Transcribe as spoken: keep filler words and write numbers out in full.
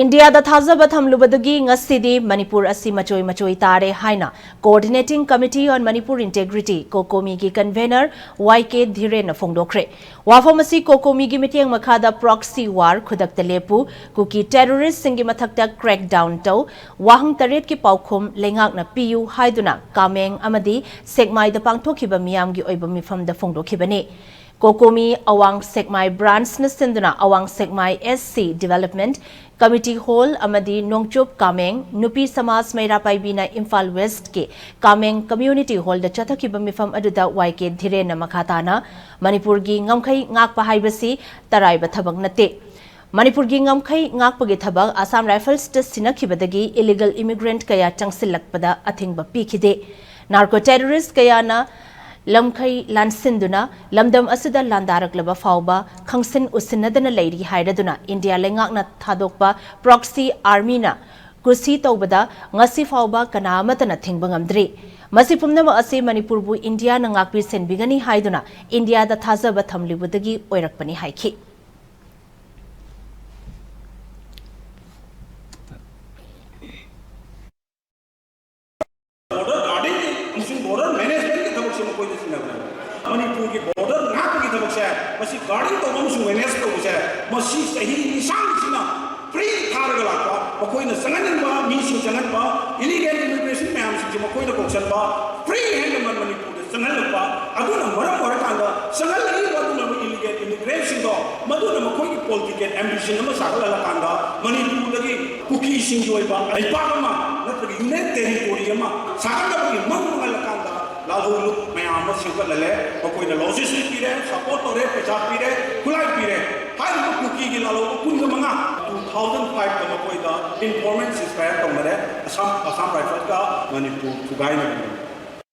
ꯏꯟꯗꯤꯌꯥꯗ ꯊꯥꯖꯕ ꯊꯝꯂꯨꯕꯗꯒꯤ ꯉꯁꯤꯗꯤ ꯃꯅꯤꯄꯨꯔ ꯑꯁꯤ ꯃꯆꯣꯏ ꯃꯆꯣꯏ ꯇꯥꯔꯦ ꯍꯥꯏꯅ Coordinating Committee on Manipur Integrity, COCOMI ꯒꯤ convener ꯋꯥꯏ ꯀꯦ ꯙꯤꯔꯦꯟꯅ ꯐꯣꯡꯗꯣꯛꯈ꯭ꯔꯦ꯫ ꯋꯥꯐꯝ ꯑꯁꯤ COCOMI ꯒꯤ ꯃꯤꯠꯌꯦꯡ ꯃꯈꯥꯗ proxy war, ꯈꯨꯗꯛꯇ ꯂꯦꯞꯄꯨ, ꯀꯨꯀꯤ terrorist ꯁꯤꯡꯒꯤ ꯃꯊꯛꯇ crackdown ꯇꯧ, ꯋꯥꯍꯪ ꯇꯔꯦꯠꯀꯤ ꯄꯥꯎꯈꯨꯝ ꯂꯩꯉꯥꯛꯅ ꯄꯤꯌꯨ ꯍꯥꯏꯗꯨꯅ ꯀꯥꯃꯦꯡ ꯑꯃꯗꯤ ꯁꯦꯛꯃꯥꯏꯗ ꯄꯥꯡꯊꯣꯛꯈꯤꯕ ꯃꯤꯌꯥꯝꯒꯤ ꯑꯣꯏꯕ ꯃꯤꯐꯝꯗ ꯐꯣꯡꯗꯣꯛꯈꯤꯕꯅꯤ꯫ COCOMI ꯑꯋꯥꯡ ꯁꯦꯛꯃꯥꯏ branch ꯅ ꯁꯤꯟꯗꯨꯅ ꯑꯋꯥꯡ ꯁꯦꯛꯃꯥꯏ S C Development Committee Hall ꯑꯃꯗꯤ ꯅꯣꯡꯆꯨꯞ ꯀꯥꯃꯦꯡ ꯅꯨꯄꯤ ꯁꯃꯥꯖ ꯃꯩꯔꯥ ꯄꯥꯏꯕꯤꯅ ꯏꯝꯐꯥꯜ West ꯀꯤ ꯀꯥꯃꯦꯡ Community Hall ꯗ ꯆꯠꯊꯈꯤꯕ ꯃꯤꯐꯝ ꯑꯗꯨꯗ ꯋꯥꯏ ꯀꯦ ꯙꯤꯔꯦꯟꯅ ꯃꯈꯥ ꯇꯥꯅ ꯃꯅꯤꯄꯨꯔꯒꯤ ꯉꯝꯈꯩ ꯉꯥꯛꯄ ꯍꯥꯏꯕꯁꯤ ꯇꯔꯥꯏꯕ ꯊꯕꯛ ꯅꯠꯇꯦ꯫ ꯃꯅꯤꯄꯨꯔꯒꯤ ꯉꯝꯈꯩ ꯉꯥꯛꯄꯒꯤ ꯊꯕꯛ Assam Rifles ꯇ ꯁꯤꯟꯅꯈꯤꯕꯗꯒꯤ illegal immigrant ꯀꯌꯥ ꯆꯪꯁꯤꯜꯂꯛꯄꯗ ꯑꯊꯤꯡꯕ ꯄꯤꯈꯤꯗꯦ꯫ Narco terrorist ꯀꯌꯥꯅ ꯂꯝꯈꯩ ꯂꯥꯟꯁꯤꯟꯗꯨꯅ ꯂꯝꯗꯝ ꯑꯁꯤꯗ ꯂꯥꯟꯗꯥꯔꯛꯂꯕ ꯐꯥꯎꯕ ꯈꯪꯁꯤꯟ ꯎꯁꯤꯟꯅꯗꯅ ꯂꯩꯔꯤ ꯍꯥꯏꯔꯗꯨꯅ ꯏꯟꯗꯤꯌꯥ ꯂꯩꯉꯥꯛꯅ ꯊꯥꯗꯣꯛꯄ proxy army ꯅ ꯀꯨꯁꯤ ꯇꯧꯕꯗ ꯉꯁꯤ ꯐꯥꯎꯕ ꯀꯅꯥ ꯑꯃꯠꯇꯅ ꯊꯤꯡꯕ ꯉꯝꯗ꯭ꯔꯤ꯫ ꯃꯁꯤ ꯄꯨꯝꯅꯃꯛ ꯑꯁꯤ ꯃꯅꯤꯄꯨꯔꯕꯨ ꯏꯟꯗꯤꯌꯥꯅ ꯉꯥꯛꯄꯤ ꯁꯦꯟꯕꯤꯒꯅꯤ ꯍꯥꯏꯗꯨꯅ ꯏꯟꯗꯤꯌꯥꯗ ꯊꯥꯖꯕ ꯊꯝꯂꯤꯕꯗꯒꯤ ꯑꯣꯏꯔꯛꯄꯅꯤ ꯍꯥꯏꯈꯤ꯫ Border guarding ꯑꯃꯁꯨꯡ border management ꯀꯤ ꯊꯕꯛꯁꯦ ꯃꯈꯣꯏꯗ ꯁꯤꯟꯅꯕꯅꯦꯕ꯫ ꯃꯅꯤꯄꯨꯔꯒꯤ border ꯉꯥꯛꯄꯒꯤ ꯊꯕꯛꯁꯦ, ꯃꯁꯤ guarding ꯇꯧꯕ ꯑꯃꯁꯨꯡ manage ꯇꯧꯕꯁꯦ, ꯃꯁꯤ ꯆꯍꯤ ꯂꯤꯁꯥꯡꯁꯤꯅ free ꯊꯥꯔꯒ ꯂꯥꯛꯄ, ꯃꯈꯣꯏꯅ ꯆꯪꯍꯟꯅꯤꯡꯕ ꯃꯤꯁꯤꯡ ꯆꯪꯍꯟꯕ, illegal immigration ꯃꯌꯥꯝꯁꯤꯡꯁꯦ ꯃꯈꯣꯏꯅ ꯀꯧꯁꯟꯕ, free ꯍꯥꯏꯅ ꯃ-, ꯃꯅꯤꯄꯨꯔꯗ ꯆꯪꯍꯜꯂꯛꯄ꯫ ꯑꯗꯨꯅ ꯃꯔꯝ ꯑꯣꯏꯔꯀꯥꯟꯗ ꯆꯪꯍꯜꯂꯛꯏꯕ ꯑꯗꯨꯒꯨꯝꯂꯕ illegal immigrant ꯁꯤꯡꯗꯣ, ꯃꯗꯨꯅ ꯃꯈꯣꯏꯒꯤ political ambition ꯑꯃ ꯁꯥꯒꯠꯍꯜꯂꯀꯥꯟꯗ ꯃꯅꯤꯄꯨꯔꯗꯒꯤ ꯀꯨꯀꯤꯁꯤꯡꯒꯤ ꯑꯣꯏꯕ ꯂꯩꯄꯥꯛ ꯑꯃ ꯅꯠꯇ꯭ꯔꯒ union territory ꯑꯃ ꯁꯥꯒꯠꯅꯕꯒꯤ ꯃꯪ ꯃꯪꯍꯜꯂꯀꯥꯟꯗ ꯂꯥꯜꯍꯧꯂꯨꯞ ꯃꯌꯥꯝ ꯑꯃ ꯁꯦꯝꯒꯠꯍꯜꯂꯦ꯫ ꯃꯈꯣꯏꯅ logistic ꯄꯤꯔꯦ, support ꯇꯧꯔꯦ, ꯄꯩꯁꯥ ꯄꯤꯔꯦ, ꯈꯨꯠꯂꯥꯏ ꯄꯤꯔꯦ꯫ ꯍꯥꯏꯔꯤꯕ ꯀꯨꯀꯤꯒꯤ ꯂꯥꯜꯍꯧꯕ ꯀꯨꯟꯒ ꯃꯉꯥ, two thousand five ꯇ ꯃꯈꯣꯏꯗ informal ceasefire ꯇꯧꯅꯔꯦ꯫ ꯑꯁꯥꯝ, Assam Rifles ꯀ ꯃꯅꯤꯄꯨꯔ ꯊꯨꯒꯥꯏꯅꯕꯒꯤꯗꯃꯛ꯫